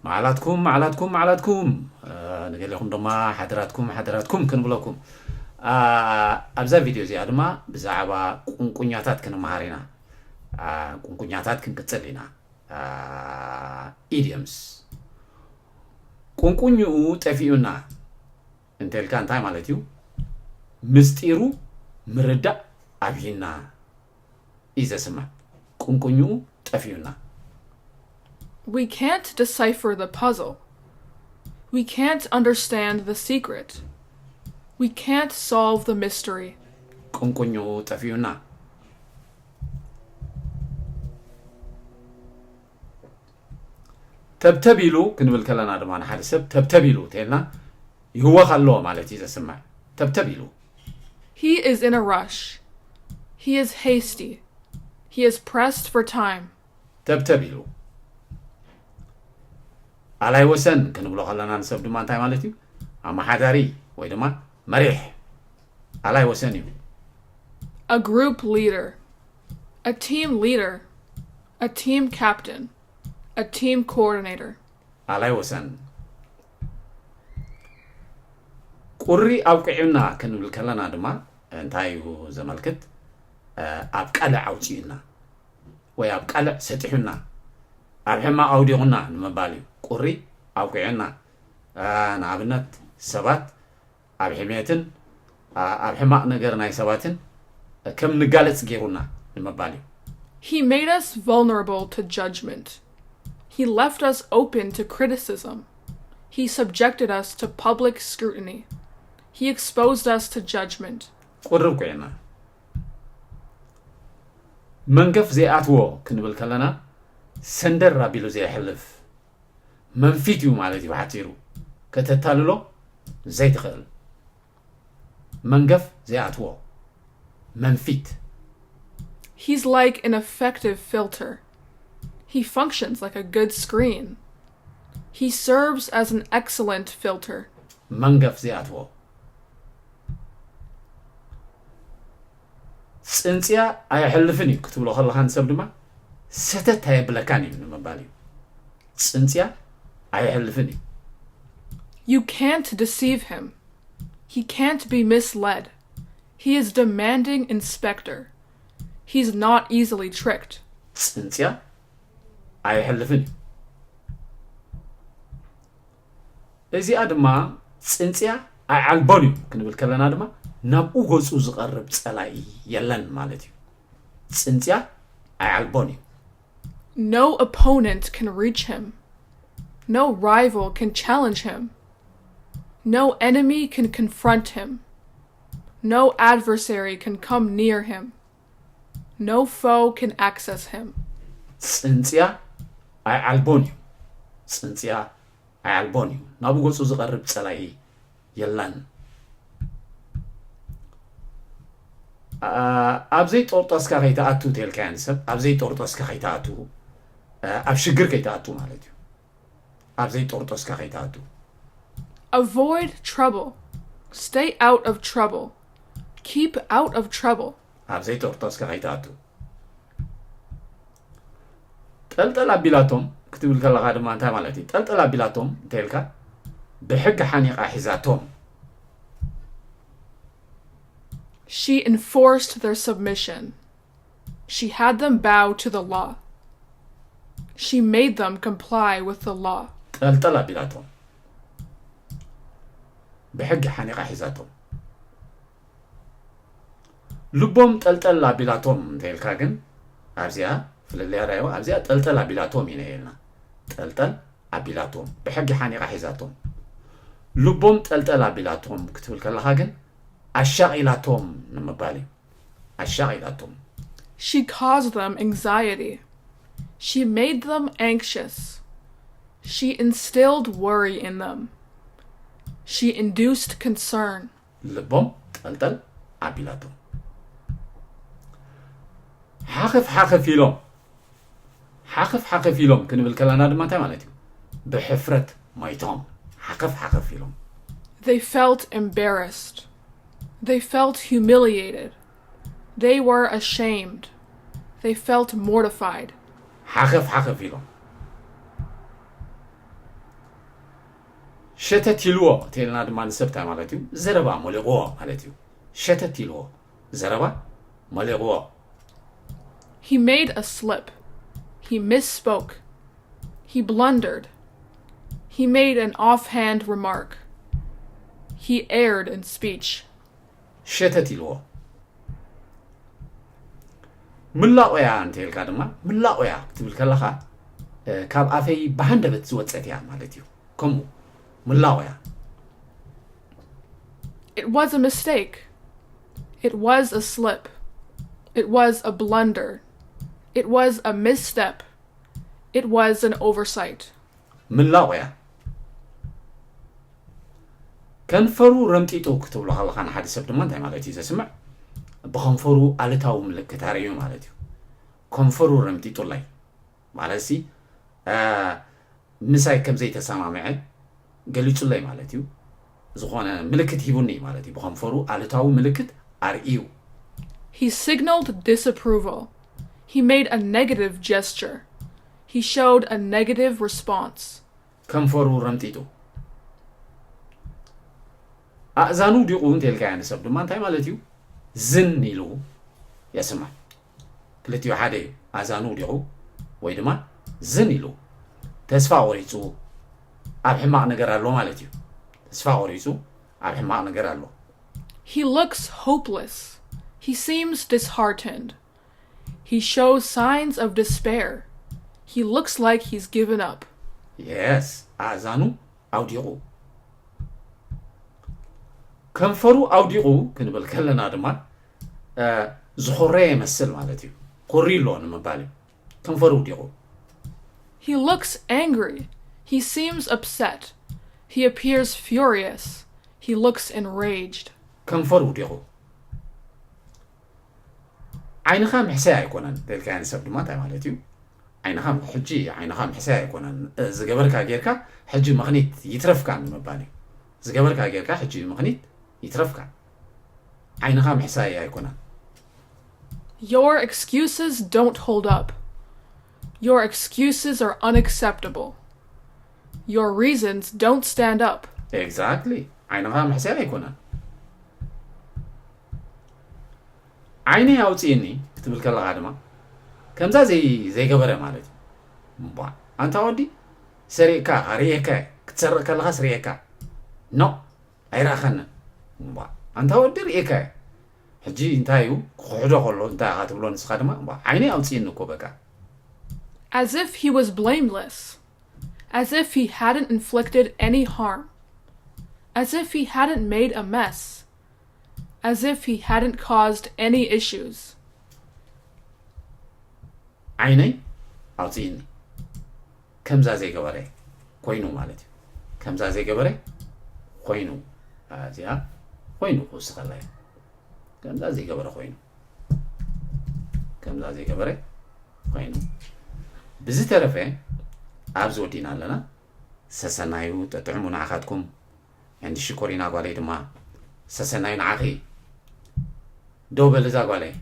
መዓላትኩም መዓላትኩም መዓላትኩም፣ ንገሌኹም ድማ ሓደራትኩም ሓደራትኩም ክንብለኩም። ኣብዛ ቪድዮ እዚኣ ድማ ብዛዕባ ቁንቁኛታት ክንመሃር ኢና። ቁንቁኛታት ክንቅፅል ኢና። ኢድየምስ። ቁንቁኝኡ ጠፊኡና እንተልካ እንታይ ማለት እዩ? ምስጢሩ ምርዳእ ኣብሂና እዩ ዘስምዕ። ቁንቁኝኡ ጠፊኡና። We can't decipher the puzzle. We can't understand the secret. We can't solve the mystery. ቁንቁኝኡ ጠፊኡና። ተብተብ ኢሉ ክንብል ከለና ድማ ንሓደ ሰብ ተብተብ ኢሉ ተልና ይህወኽ ኣሎ ማለት እዩ ዘስምዕ። ተብተብ ኢሉ። He is in a rush. He is hasty. He is pressed for time. ተብተብ ኢሉ። ኣላይ ወሰን ክንብሎ ከለና ንሰብ ድማ እንታይ ማለት እዩ? ኣመሓዳሪ ወይ ድማ መሪሕ ኣላይ ወሰን እዩ። A group leader. A team leader. A team captain. A team coordinator. ኣላይ ወሰን። ቁሪ ኣብቂዑና ክንብል ከለና ድማ እንታይ እዩ ዘመልክት? ኣብ ቀልዕ ኣውፂኡና ወይ ኣብ ቀልዕ ሰጢሑና፣ ኣብ ሕማቕ ኣውዲቑና ንምባል እዩ። ቁሪ ኣብቂዑና። ንኣብነት ሰባት ኣብ ሕሜትን ኣብ ሕማቕ ነገር ናይ ሰባትን ከም ንጋለፅ ገይሩና ንምባል እዩ። He made us vulnerable to judgment. He left us open to criticism. He subjected us to public scrutiny. He exposed us to judgment. ቁርብ ኮይና መንገፍ ዘይኣትዎ ክንብል ከለና ሰንደር ኣቢሉ ዘየሕልፍ መንፊት እዩ ማለት እዩ ብሓፂሩ። ከተታልሎ ዘይትኽእል መንገፍ ዘይኣትዎ መንፊት። He's like an effective filter. He functions like a good screen. He serves as an excellent filter. መንገፍ ዘይኣትዎ ፅንፅያ ኣየሕልፍን እዩ ክትብሎ ከለኻ ንሰብ ድማ ሰተት ኣየብለካን እዩ ንምባል እዩ። ፅንፅያ ኣየሕልፍን እዩ። You can't deceive him. He can't be misled. He is demanding inspector. He's not easily tricked. ፅንፅያ ኣየሕልፍን እዩ። እዚኣ ድማ ፅንፅያ ኣይዓልቦን እዩ ክንብል ከለና ድማ ናብኡ ገፁ ዝቐርብ ፀላኢ የለን ማለት እዩ። ፅንፅያ ኣይዓልቦን እዩ። No opponent can reach him. No rival can challenge him. No enemy can confront him. No adversary can come near him. No foe can access him. ፅንፅያ ኣይዓልቦን እዩ። ፅንፅያ ኣይዓልቦን እዩ። ናብኡ ገፁ ዝቐርብ ፀላኢ የለን። ኣብ ዘይጦርጦስካ ከይትኣቱ ተልካያ ንሰብ ኣብ ዘይጦርጦስካ ከይትኣቱ ኣብ ሽግር ከይትኣቱ ማለት እዩ። ኣብ ዘይጦርጦስካ ከይትኣቱ። Avoid trouble. Stay out of trouble. Keep out of trouble. ኣብ ዘይጦርጦስካ ከይትኣቱ። ጠልጠል ኣቢላቶም ክትብል ከለኻ ድማ እንታይ ማለት እዩ? ጠልጠል ኣቢላቶም እንተልካ ብሕጊ ሓኒቓ ሒዛቶም። She enforced their submission. She had them bow to the law. She made them comply with the law. ጠልጠል ኣቢላቶም ብሕጊ ሓኒቓ ሒዛቶም። ልቦም ጠልጠል ኣቢላቶም እንተልካ ግን ኣብዚኣ ፍልልያ ዳይዋ ኣብዚኣ ጠልጠል ኣቢላቶም ኢና ኢልና። ጠልጠል ኣቢላቶም ብሕጊ ሓኒቓ ሒዛቶም። ልቦም ጠልጠል ኣቢላቶም ክትብል ከለኻ ግን ኣሻቒላቶም ንምባል እዩ። ኣሻቒላቶም። She caused them anxiety. She made them anxious. She instilled worry in them. She induced concern. ልቦም ጠልጠል ኣቢላቶም። ሓኽፍ ሓኽፍ ኢሎም። ሓኽፍ ሓኽፍ ኢሎም ክንብል ከለና ድማ እንታይ ማለት እዩ? ብሕፍረት ሞይቶም። ሓኽፍ ሓኽፍ ኢሎም። They felt embarrassed. They felt humiliated. They were ashamed. They felt mortified. ሓኽፍ ሓኽፍ ኢሎም። ሸተት ኢልዎ እንተልና ድማ ንሰብ እንታይ ማለት እዩ? ዘረባ መሊቕዎ ማለት እዩ። ሸተት ኢልዎ፣ ዘረባ መሊቕዎ። He made a slip. He misspoke. He blundered. He made an offhand remark. He erred in speech. ሸተት ኢልዎ። ምላቑያ እንተልካ ድማ፣ ምላቑያ ክትብል ከለኻ ካብ ኣፈይ ብሃንደበት ዝወፀት እያ ማለት እዩ። ከምኡ ምላቑያ። It was a mistake. It was a slip. It was a blunder. It was a misstep. It was an oversight. ምላቑያ። ከንፈሩ ረምጢጡ ክትብሎ ከለኻ ንሓደ ሰብ ድማ እንታይ ማለት እዩ ዘስምዕ? ብኸንፈሩ ኣሉታዊ ምልክት ኣርእዩ ማለት እዩ። ከንፈሩ ረምጢጡለይ ማለት ሲ ምሳይ ከም ዘይተሰማምዐ ገሊጹለይ ማለት እዩ። ዝኾነ ምልክት ሂቡኒ ማለት እዩ። ብኸንፈሩ ኣሉታዊ ምልክት ኣርእዩ። He signaled disapproval. He made a negative gesture. He showed a negative response. ከንፈሩ ረምጢጡ። ኣእዛኑ ውዲቑ እንተልካያ ንሰብ ድማ እንታይ ማለት እዩ? ዝን ኢሉ የስምዕ። ክልቲኡ ሓደ እዩ። ኣእዛኑ ውዲቑ ወይ ድማ ዝን ኢሉ ተስፋ ቆሪፁ ኣብ ሕማቕ ነገር ኣሎ ማለት እዩ። ተስፋ ቆሪፁ ኣብ ሕማቕ ነገር ኣሎ። He looks hopeless. He seems disheartened. He shows signs of despair. He looks like he's given up. Yes, ኣእዛኑ ኣውዲቑ። ከንፈሩ ኣውዲቑ ክንብል ከለና ድማ ዝኾረ ይመስል ማለት እዩ። ኮሪ ኣሎ ንምባል እዩ። ከንፈሩ ኣውዲቑ። He looks angry. He seems upset. He appears furious. He looks enraged. ከንፈሩ ኣውዲቑ። ዓይንኻ ምሕሳይ ኣይኮነን ተልካያ ንሰብ ድማ እንታይ ማለት እዩ? ዓይንኻ ሕጂ ዓይንኻ ምሕሳይ ኣይኮነን። ዝገበርካ ጌርካ ሕጂ ምኽኒት ይትረፍካ ንምባል እዩ። ዝገበርካ ጌርካ ሕጂ ምኽኒት ይትረፍካ። ዓይንኻ ምሕሳይ ኣይኮነን። Your excuses don't hold up. Your excuses are unacceptable. Your reasons don't stand up. Exactly. ዓይንኻ ምሕሳይ ኣይኮነን። ዓይነይ ኣውፅእኒ ክትብል ከለኻ ድማ ከምዛ ዘይ ዘይገበረ ማለት እዩ። እምቧ ኣንታ ወዲ ሰሪቕካ ርኤካ ክትሰርቕ ከለኻስ ርኤካ ኖ ኣይረኣኸንን። እምቧ ኣንታ ወዲ ርኤካ ሕጂ እንታይ እዩ ክኽሕዶ ከሎ እንታይ ኢኻ ትብሎ ንስኻ ድማ እምቧ ዓይነይ ኣውፅእኒ እኮ በቃ። As if he was blameless. As if he hadn't inflicted any harm. As if he hadn't made a mess. As if he hadn't caused any issues. ዓይነይ ኣውፅእኒ ከምዛ ዘይገበረ ኮይኑ ማለት እዩ። ከምዛ ዘይገበረ ኮይኑ እዚኣ ኮይኑ ክውስኸላ እዩ። ከምዛ ዘይገበረ ኮይኑ ከምዛ ዘይገበረ ኮይኑ ብዝተረፈ ኣብዚ ወዲና ኣለና። ሰሰናዩ ጠጥዕሙ ንዓኻትኩም። And ሽኮሪና ጓለይ ድማ ሰሰናዩ ንዓኺ። ደው በል እዛ ጓለይ።